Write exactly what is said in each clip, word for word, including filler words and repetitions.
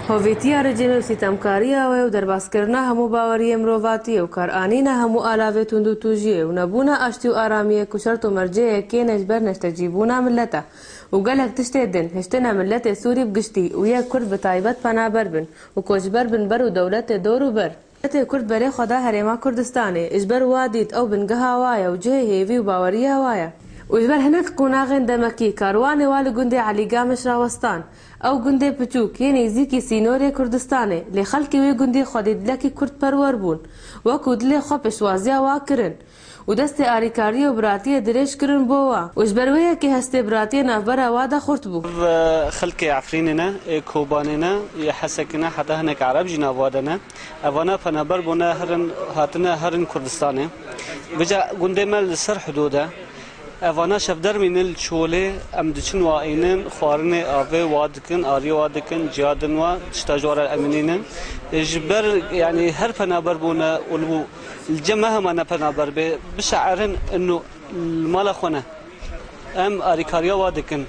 Hovîtiya rejîmê û sîtemkariya wê û derbaskirina hemû baweriyê mirovatiyê û karanîna hemû alavê tundûtûjiyê û nebûna aştî û aramiyê ku şert û mercê yekê ne ji ber neştecîbûna milet e û gelek tiştê din, hiştina miletê Sûrî bi giştî û yê Kurd bi taybet penaber bin û koçber bin ber û dewletê dor û ber. Miletê Kurd berê xwe da Herêma Kurdistanê, ji ber wa dît ew bingeha wa ye û cihê hêvî û baweriya wa ye. Û ji ber hinek qonaxên demekî karwanê wa li gundê Elî Gamiş rawestan. Ew gundê piçûk yê nêzîkî sînorê Kurdistanê, lê xelkê wê gundî xwedî dilekî kurdperwer bûn, wekû dilê xwe pêşwaziya wa kirin û destê arîkariyê û biratiyê dirêj kirin bo wa û ji ber wê yekê hestê biratiyê navbera wa de xurt bû. Ev, e, xelkê Efrînê ne, ê Kobanê ne, yê Hesekê ne, heta hinek Ereb jî nav wa de ne. Evana penaber bûne herin, hatine herin Kurdistanê. Vêca gundê me li ser hudûd e. Evana şevdermî ne li çolê, em diçin wa înin, xwarinê avê wa dikin, ariyê wa dikin, ciya din wa, tişta ji wa re em nînin. Ji ber, yanî her penaber bûne û li, li cem me hema ne penaber bê, bişe'erin inu li mala xwe ne. Em arîkariya wa dikin.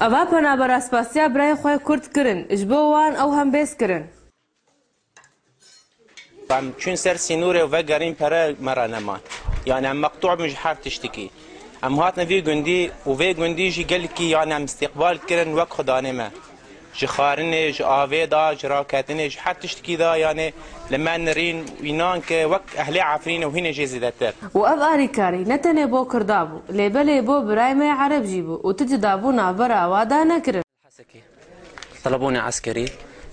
Eva penabera spasiya birayê xwe Kurd kirin, ji bo wan ew hembêz kirin. Em çûn ser sînorê û vegerîn pere me re neman. Yani em meqtû bûn ji her tiştikî. Em hatine vî gundî û vê gundî jî gelkî yani em îstîqbal kirin wek xudanê me. Ji xwarinê, ji avê de, ji raketinê, ji her tiştikî de yani li me nirîn înan ke wek ehlê Efrînê û hînê jê zêdetir. Û ev arîkarî ne tenê bo Kurda bû, lê belê bo birayê me yê Ereb jî bû û tu cida bû navbera wa de nekirin. الحسكي. طلبوني عسكري.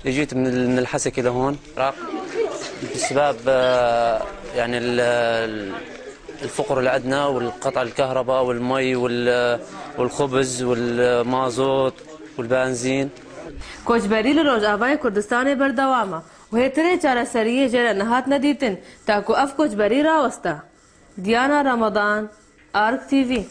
جيت من ال-، من الحسكي لهون. العراق. بسبب، آه، يعني ال-، ال-، الفقر اللي عندنا والقطع الكهرباء والمي وال-، والخبز والمازوت والبنزين. Koçberî li Rojavayê Kurdistanê berdewam e û hêtirê çareseriyê jê re nehatine dîtin, ta ku ev koçberî raweste. Diyana Ramadan, Ark T V.